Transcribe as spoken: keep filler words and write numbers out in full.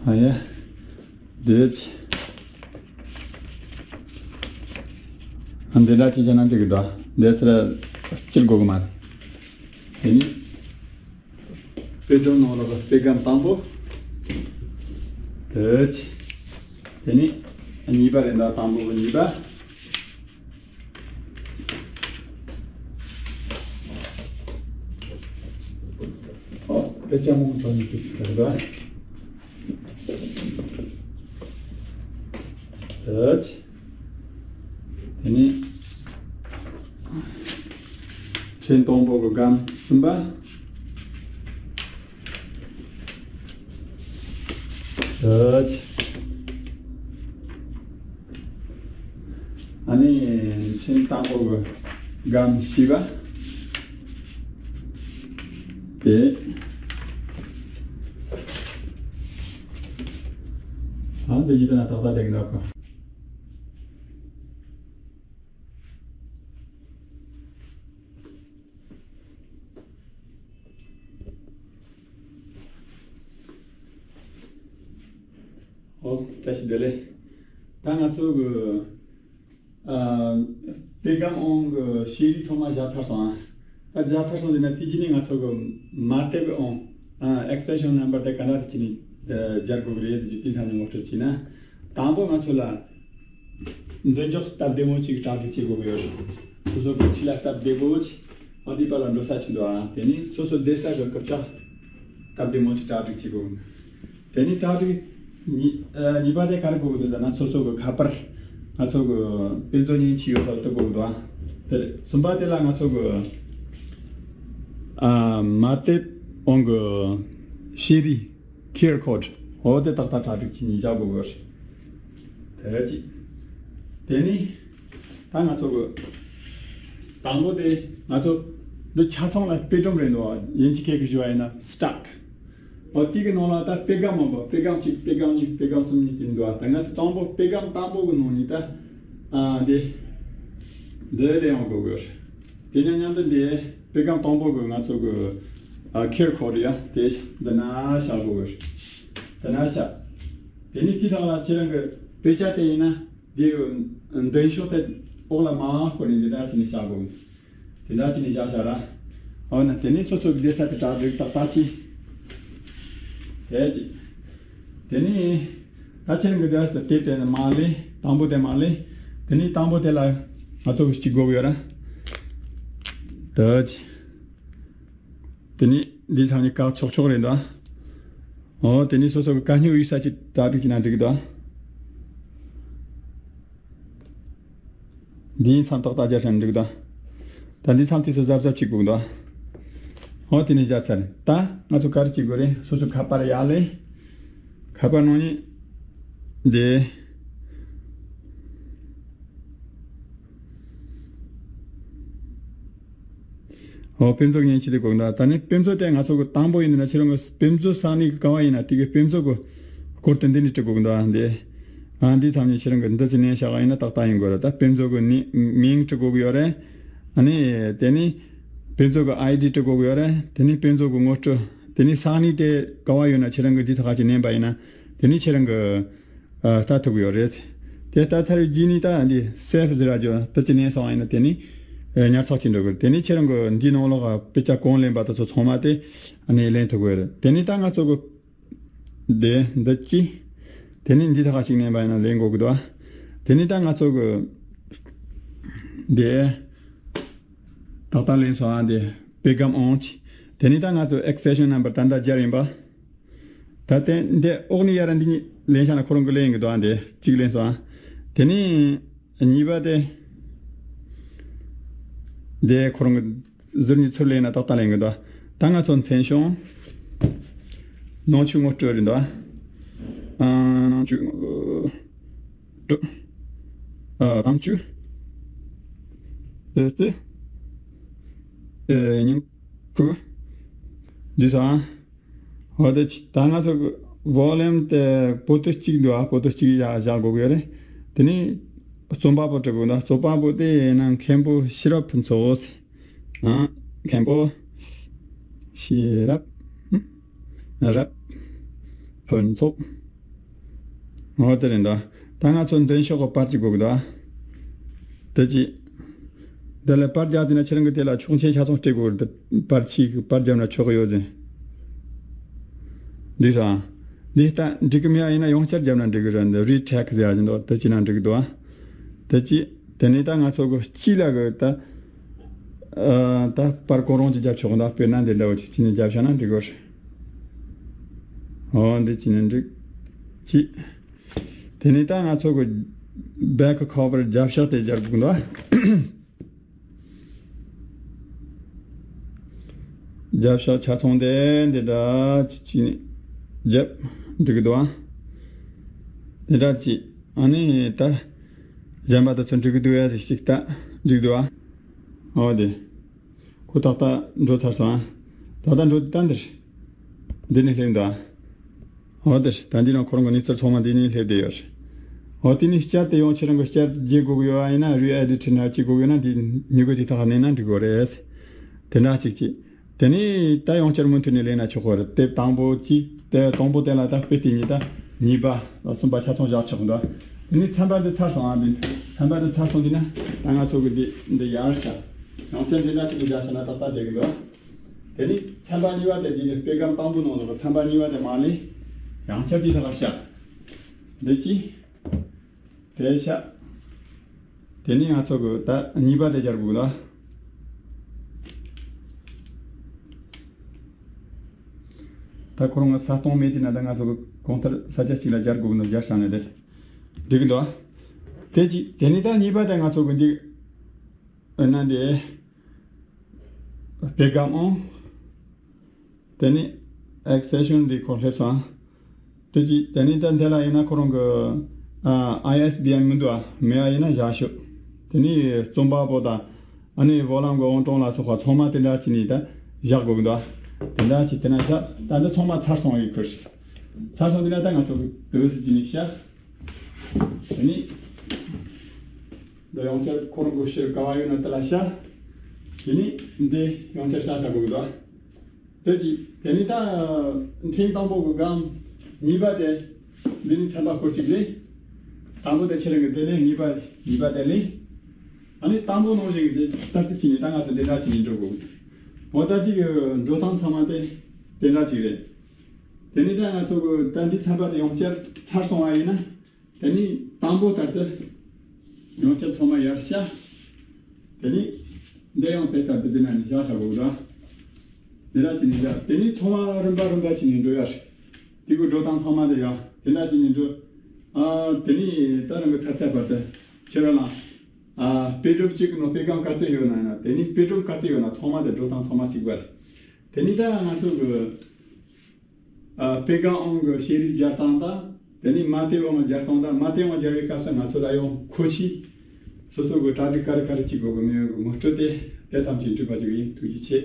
ཨ་ཡ། འདི་ཅི། ཨ་འདི་འདྲ་ཅི་བྱས་ན་འགྲིག་གི་འདུག་འདི་སེ་ར་སྐྱིད་དགོས་གི་མ་རེད། དེ་ནི། དཔེ་སྦྱོང་ནང་ལ་དཔེ་སྒམ་དང་པོ། དེ་ཅི། དེ་ནི། གཉིས་པ་རེད་འདུག་དང་པོ་གི་གཉིས་པ། ཨོ། དཔེ་ཆ་མང་པོ་ནི་ཏིས་ཀར་ད། དེ་ནི། ཆེན་དང་པོ་གི་སྒམ་གསུམ་པ། དེ། ཨ་ནི་ཆེན་དང་པོ་གི་སྒམ་བཞི་པ། དེ། ཨ་འདི་ཡིན་ན་ཏག་ཏག་ལེགས་འགྲོ་གི། ཨོ། བཀྲ་ཤིས་བདེ་ལེགས། ད་ང་ཚོ་གི་ཨ་དཔེ་སྒམ་ཨང་གི་ཤེས་རིག་ཚང་མ་བཞག་ཚར་སོང་ཨ། ད་བཞག་ཚར་སོང་ཟེར་ན་དེ་རྗེས་ནས་ང་ཚོ་གི་མ་དེབ་ཨང་ཨ་extension number དེ་ག་འདྲ་དེ་བྱས་ནས་སྦྱར་དགོས་ཀྱི་རེད་ཟེར་གྱི་དེ་ཚང་མ་ངོ་སྤྲོད་བྱས་ན། དང་པོ་ང་ཚོ་ལ། མདུན་ཅོག་སྟབས་བདེ་མོ་ཅིག་གྲ་སྒྲིག་བྱེད་དགོས་ཀྱི་ཡོད་རེད། སོ་སོ་གི་ཕྱི་ལ་སྟབས་བདེ་པོ་ཅིག་ཨ་དེ་པ་ལ་འགྲོ་ས་ཅིག་འདུག་ཨ། དེ་ནི་སོ་སོ་བསྡད་ས་གི་རྐུབ་ཀྱག་སྟབས་བདེ་མོ་ཅིག་གྲ་སྒྲིག་བྱེད་དགོས། དེ་ནི་གྲ་སྒྲིག་གཉིས་ཨ་གཉིས་པ་དེ་ག་རེ་དགོས་ཀྱི་འདུག་ཟེར་ན་སོ་སོ་གི་ཁ་པར། ང་ཚོ་གི་དཔེ་མཛོད་མཉེན་ཆས་ཡོད་ས་དེ་དགོས་ཀྱི་འདུག་ཨ། དེ་རེད། གསུམ་པ་དེ་ལ་ང་ཚོ་གི་ཨ་མ་དེབ་ཨང་གི་ཤེས་རིག་ཁིའུ་ཨར་ཀོཌ། འོ་དེ་ཏག་ཏག་གྲ་སྒྲིག་བྱས་ནས་བཞག་དགོས་ཀྱི་རེད། དེ་གཅིག་དེ་ནི། ད་ང་ཚོ་གི་དང་པོ་དེ་ང་ཚོ་འདི་ཆ་ཚང་ལ་དཔེ་སྒྲོམ་རེད་འདུག་ཡིན་གཅིག་མཁས་གི་ཞུ་བ་ཡིན་ན་སི་ཊེག་འོ་དེ་གི་ནང་ལ་ད་དཔེ་སྒམ་མང་པོ་དཔེ་སྒམ་གཅིག་དཔེ་སྒམ་གཉིས་དཔེ་སྒམ་གསུམ་གཉིས་ཀྱི་འདུག་ད་ང་ཚོ་དང་པོ་དཔེ་སྒམ་དང་པོ་གི་ནང་ནས་ད་ཨ་འདི་འདི་ལས་ཡོང་དགོས་ཀྱི་རེད། དེ་ནས་མཉམ་དུ་འདི་དཔེ་སྒམ་དང་པོ་གི་ང་ཚོ་གི་ཨ་ཁིའུ་ཨར་ཀོཌ་ཡ་དེ་འདི་ན་བཞག་དགོས་ཀྱི་རེད། འདི་ན་བཞག་དེ་ནས་དེའི་ཐོག་ལ་ཁྱེད་རང་གི་དཔེ་ཆ་དེ་ཡིན་ན་འདི་མདུན་ཤོག་དེ་འོག་ལ་མར་བསྐོར་ནས་འདི་འདྲ་བྱས་ནས་བཞག་དགོས། དེ་འདྲ་བྱས་ནས་བཞག་བཞག་ར། འོ་ན་དེ་ནས་སོ་སོ་གི་བསྡད་ས་དེ་གྲ་སྒྲིག་ཏག་ཏག་བྱས། དེ་གཅིག་དེ་ནས་ད་ཁྱེད་རང་གི་བསྡད་ས་དེ་དེ་ནས་མར་ལེན། དང་པོ་དེ་མར་ལེན། དེ་ནས་དང་པོ་དེ་ལ་ང་ཚོ་གི་གཅིག་དགོས་ཀྱི་ཡོད་ར། དེ་གཅིག་དེ་ནས་འདི་ཚང་མ་བཀག་ཆོག་ཆོག་རེད་འདུག་འོ་དེ་ནས་སོ་སོ་གི་བཀའ་ཉོག་ཡོད་ས་ཅིག་གྲ་སྒྲིག་བྱས་ན་འགྲིག་གི་འདུག་འདིའི་མཚམས་ཏག་ཏག་སྦྱར་བྱས་ན་འགྲིག་གི་འདུག་ད་འདིའི་མཚམས་དེ་ཚོ་གཟབ་གཟབ་བྱེད་དགོས་གི་འདུག་འོ་དེ་ནས་སྦྱར་ཚར། ད་ང་ཚོ་ག་རེ་བྱེད་དགོས་རེད། སོ་སོ་ཁ་པར་ཡར་ལེན། ཁ་པར་ནང་ནས་འདི། ཨོ་དཔེ་མཛོད་མཉེན་ཆས་དེ་དགོས་འདུག་ད་ནི་དཔེ་མཛོད་དེ་ང་ཚོ་གི་དང་པོ་ཡིན་ན་ཁྱེད་རང་གི་དཔེ་མཛོད་ས་གནས་གི་ག་བ་ཡིན་ན་དེ་གི་དཔེ་མཛོད་གི་སྐོར་དེ་འདི་ནས་འབྲི་དགོས་འདུག་འདི་ཨ་འདི་ཚང་མ་ཁྱེད་རང་གི་འདི་ཚོ་ནས་བཞག་ཡིན་ན་ཏག་ཏག་ཡིན་དགོས་རེད། ད་དཔེ་མཛོད་གི་ནི་མིང་འབྲི་དགོས་གི་ཡོད་རེད། ཨ་ནི་དེ་ནི་དཔེ་མཛོད་གི་ཨའི་ཌི་འབྲི་དགོས་གི་ཡོད་རེད། དེ་ནི་དཔེ་མཛོད་གི་ངོ་སྤྲོད། དེ་ནི་ས་གནས་དེ་ག་བ་ཡོད་ན་ཁྱེད་རང་གི་འདི་ཐག་ཅིག་མནན་པ་ཡིན་ན་དེ་ནི་ཁྱེད་རང་གི་ཨ་ལྟ་ཐུབ་ཡོད་རེད། དེ་ལྟ་ཚར་རྗེས་ནི་ད་འདི་སེབ་ཟེར་ར་ཅོ་ད་ཅི་ནས་སོང་ཡིན་ན་དེ་ནི་ཨ་ཉར་ཚགས་ཅིག་འགྲོ་དགོས། དེ་ནི་ཁྱེད་རང་གི་འདི་ནང་ལོགས་ཀ་དཔེ་ཆ་གང་ལེན་པ་དེ་ཚོ་ཚང་མ་དེ་ཨ་ནི་ལེན་ཐུབ་ཡོད་རེད། དེ་ནི་ད་ང་ཚོ་གི་འདི་འདི་ཅི་དེ་ནི་འདི་ཐག་ཅིག་མནན་པ་ཡིན་ན་ལེན་དགོས་ཀྱི་འདུག་དེ་ནི་ད་ང་ཚོ་གི་འདི་ཏག་ཏག་ལེན་སོང་ཨ། འདི་དཔེ་སྒམ་ཨང་ཅིག་དེ་ནི་ད་ང་ཚོ་ཨེག་སི་ཊེན་ཤན་ནམ་བར་ད་ལྟ་སྦྱར་ཡིན་པ། ད་ལྟའི་འདི་འོག་ནས་ཡར་འདི་གཉིས་ལེན་བཞག་ན་ཁོ་རང་གི་ལེན་གི་འདུག་ཨ། འདི་གཅིག་ལེན་སོང་ཨ། དེ་ནས་གཉིས་པ་དེ། འདི་ཁོ་རང་གི་ཟུར་གཉིས་ཚུར་ལེན་ན་ཏག་ཏག་ལེན་གི་འདུག་ད་ང་ཚོ་མཚན་བྱང་ནང་ཆོས་ངོ་སྤྲོད་རེད་འདུག་ཨ། ནང་ཆོས་ངོ་སྤྲོད། ཨ། རང་ཆོས། དེ་ཚེ། ཨེ། ཉིན་གུང་། འདི་ཚོ་ཨ། འོ་དེ་ད་ང་ཚོ་ཝོ་ལུམ་དེ་པོ་ཏོ་གཅིག་འདུག་ཨ། པོ་ཏོ་གཅིག་བཞག་བཞག་དགོས་ཀྱི་ཡོད་རེད། དེ་ནས་རྩོམ་པ་པོ་འབྲི་དགོས་འདུག་རྩོམ་པ་པོ་དེ་ཡིན་ན་མཁན་པོ་ཤེས་རབ་ཕུན་ཚོགས། ཨ། མཁན་པོ་ཤེས་རབ་རབ་ཕུན་ཚོགས། འོ་དེ་རེད་འདུག་ད་ང་ཚོ་མདུན་ཕྱོགས་ཀྱི་པར་གཅིག་དགོས་ཀྱི་འདུག་དེ་གཅིག་དེ་ལས་པར་རྒྱག་དེ་ན་ཁྱེད་རང་གི་དེ་ལ་ཆོག་མཆན་ཆ་ཚང་སྤྲད་དགོས་རེད། པར་ཆས་ཀྱི་པར་རྒྱབ་ན་ཆོག་གི་ཡོད་ཟེར། འགྲིག་སོང་། འདི་ལྟ་འགྲིག་གི་མེད་ཡིན་ན་ཡང་བསྐྱར་རྒྱབ་ན་འགྲིག་གི་རེད། འདི་རི་ཊེག་ཟེར་ཡ་ཅིག་འདུག་དེ་བྱས་ན་འགྲིག་གི་འདུག་དེ་གཅིག་དེ་ནས་ད་ང་ཚོ་གི་སྤྱི་ལ་གི་ད་ཨ་ད་པར་གང་རུང་ཅིག་རྒྱབ་ཆོག་གི་འདུག་དཔེར་ན་འདི་འདྲ་བོ་ཅིག་ཅི་ནས་རྒྱབ་བྱ་ན་འགྲིག་གི་རེད། འོ་འདི་ཅི་ནས་འགྲིག་གཅིག་དེ་ནས་ད་ང་ཚོ་གི་བེག་ཁ་བར་རྒྱབ་ཤག་དེ་རྒྱབ་དགོས་འདུག་རྒྱབ་ཤག་ཆ་ཚང་དེ་འདི་འདྲ་ཅིག་ཅིག་ནས་རྒྱབ་འགྲིག་གི་འདུག་ཨ། འདི་འདྲ་ཅིག་ཨ་ནི་ད་གཞན་པ་དེ་ཚོ་འགྲིག་གི་འདུག་ཡ་ཟིག་ཅིག་ད་འགྲིག་འདུག་ཨ། འོ་དེ། ཁོ་ཏག་ཏག་འགྲོ་ཚར་སོང་ཨ། ད་ལྟ་འགྲོ་ད་འདིར། འདི་ནས་སླེབས་འདུག་ཨ། འོ་དེར་ད་འདི་ནང་ཁོ་རང་གི་གནས་ཚུལ་ཚང་མ་འདི་ནས་སླེབས་བསྡད་ཡོད་རེད། འོ་དེ་ནས་བསྐྱར་དེ་ཡང་ཁྱེད་རང་གི་བསྐྱར་བརྗེ་དགོས་ཀྱི་ཡོད་ཨ། ཡིན་ན་རི་ཨེ་ཌི་ཊི་ན་བྱེད་དགོས་ཀྱི་ཡོད་ན་འདི་མྱུ་གུ་དེ་དག་གནས་ན་འགྲིག་གི་རེད། དེ་འདྲ་གཅིག་གཅིག་དེ་ནས་ད་ཡང་བསྐྱར་མུ་མཐུད་ནས་ལེན་ན་ཆོག་གི་རེད། དེབ་དང་པོ་གཅིག་དེ་དང་པོ་དེ་ལ་ད་དཔེ་དེ་གཉིས་ད་གཉིས་པ་གསུམ་པ་ཆ་ཚང་བཞག་ཆོག་འདུག་དེ་ནས་ཚན་པ་འདི་ཚར་སོང་ཨ། འདི་ཚན་པ་འདི་ཚར་སོང་དུས་ན་ད་ང་ཚོ་གི་འདི་འདི་ཡར་བཞག་ཡང་བསྐྱར་འདི་འདྲ་གཅིག་ལ་བཞག་བྱས་ན་ཏག་ཏག་བསྡད་ཀྱི་འདུག་དེ་ནི་ཚན་པ་གཉིས་པ་དེ་འདི་ནི་དཔེ་སྒམ་དང་པོ་ནང་ལོགས་ཚན་པ་གཉིས་པ་དེ་མ་ལས་ཡང་བསྐྱར་འདི་ལ་བཞག་འདི་གཅིག་དེ་བཞག་དེ་ནི་ང་ཚོ་གི་ད་གཉིས་པ་དེ་སྦྱར་དགོས་ལ། ད་ཁོ་རང་གི་ས་སྟོང་མེད་དེ་ན་ད་ང་ཚོ་གི་གང་ལྟར་ས་ཆ་གཅིག་ལ་སྦྱར་དགོས་ནོ་སྦྱར་བཞག་ནས་དེ་འགྲིག་གི་འདུག་དེ་གཅིག་དེ་ནི་ད་གཉིས་པ་དེ་ང་ཚོ་གི་འདི་ཨ་ན་འདི་དཔེ་སྒམ་ཨང་། དེ་ནི་ཨེག་སེ་ཤན་འདི་ཁོ་སླེབས་སོང་། དེ་གཅིག་དེ་ནི་ད་འདི་ལ་ཡིན་ན་ཁོ་རང་གི་ཨ་ཨའི་ཨེས་བི་ཨེན་མི་འདུག་ཨ། མེད་ཨ་ཡིན་ན་བཞག་ཤོག་དེ་ནི་རྩོམ་པ་པོ་དང་ཨ་ནི་བོ་ལམ་གི་ཨང་གྲངས་ལ་སོགས་པ་ཚང་མ་དེ་འདྲ་བྱས་ནས་ད་བཞག་དགོས་ཀྱི་འདུག་ཨ། དེ་འདྲ་བྱས་དེ་ན་བཞག་ད་འདི་ཚང་མ་ཚར་སོང་ཡོད་ཁུལ། ཚར་སོང་དེ་ན་ད་ང་ཚོ་གི་དུས་སུ་བྱས་ནས་བཞག་དེ་ནི་འདི་ཡང་བསྐྱར་ཁོ་རང་གི་ཕྱིར་ག་བ་ཡོད་ན་དེ་ལ་བཞག་དེ་ནི་འདི་ཡང་བསྐྱར་བཞག་བཞག་དགོས་ཀྱི་འདུག་ཨ། དེ་གཅིག་དེ་ནི་ད་འཕྲིན་དང་པོ་གི་སྒམ་གཉིས་པ་དེ་འདི་ནི་ཚན་པ་སྐོར་གཅིག་ལས། དང་པོ་དེ་ཁྱེད་རང་གི་དེ་ལས་གཉིས་པ་གཉིས་པ་དེ་ལས། ཨ་ནི་དང་པོ་ནང་བཞིན་གྱི་དེ་ལྟར་དུ་བྱས་ནས་ད་ང་ཚོ་འདི་འདྲ་བྱས་ནས་འགྲོ་དགོས། འོ་ད་དེ་གི་འགྲོ་སྟངས་ཚང་མ་དེ་དེ་འདྲ་གཅིག་རེད། དེ་ནི་ད་ང་ཚོ་གི་ད་འདི་ཚན་པ་དེ་ཡང་བསྐྱར་ཚར་སོང་བ་ཡིན་ན། དེ་ནི་དང་པོ་ལྟར་དུ་ཡང་བསྐྱར་ཚང་མ་ཡར་བཞག་དེ་ནི་འདི་ཡང་དེ་ལྟར་དུ་འདི་ན་ནི་བཞག་བཞག་དགོས་ར། འདི་འདྲ་བྱས་ནས་བཞག་དེ་ནི་ཚང་མ་རིམ་པ་རིམ་པ་བྱས་ནས་འགྲོ་ཡ་རེད། དེ་གི་འགྲོ་སྟངས་ཚང་མ་དེ་ཡང་དེ་འདྲ་བྱས་ནས་འགྲོ། ཨ་དེ་ནི་ད་རང་གི་ཚ་ཚ་བར་དུ་ཁྱེད་རང་ལ་ཨ་དཔེ་སྒྲུབ་གཅིག་ནོ་དཔེ་སྒམ་ག་ཚོད་ཡོད་ན་ཡང་དེ་ནི་དཔེ་སྒྲུབ་ག་ཚོད་ཡོད་ན་ཚང་མ་དེ་འགྲོ་སྟངས་ཚང་མ་གཅིག་པ་རེད། དེ་ནི་ད་ང་ཚོ་གི་ཨ་དཔེ་སྒམ་ཨང་གི་ཤེས་རིག་སྦྱར་སྟངས་དང་། དེ་ནས་མ་ཏི་ཨང་སྦྱར་སྟངས་དང་། མ་ཏི་ཨང་སྦྱར་བའི་སྐབས་སུ་ང་ཚོ་ལ་ཡང་མཁོ་ཆས་སོ་སོ་གི་གྲ་སྒྲིག་ག་རེ་ག་རེ་བྱེད་དགོས་གི་མེད་གི་ངོ་སྤྲོད་དེ་དེ་ཙམ་གྱིས་འགྲིག་པ་ཞིག་ཡིན། ཐུགས་རྗེ་ཆེ།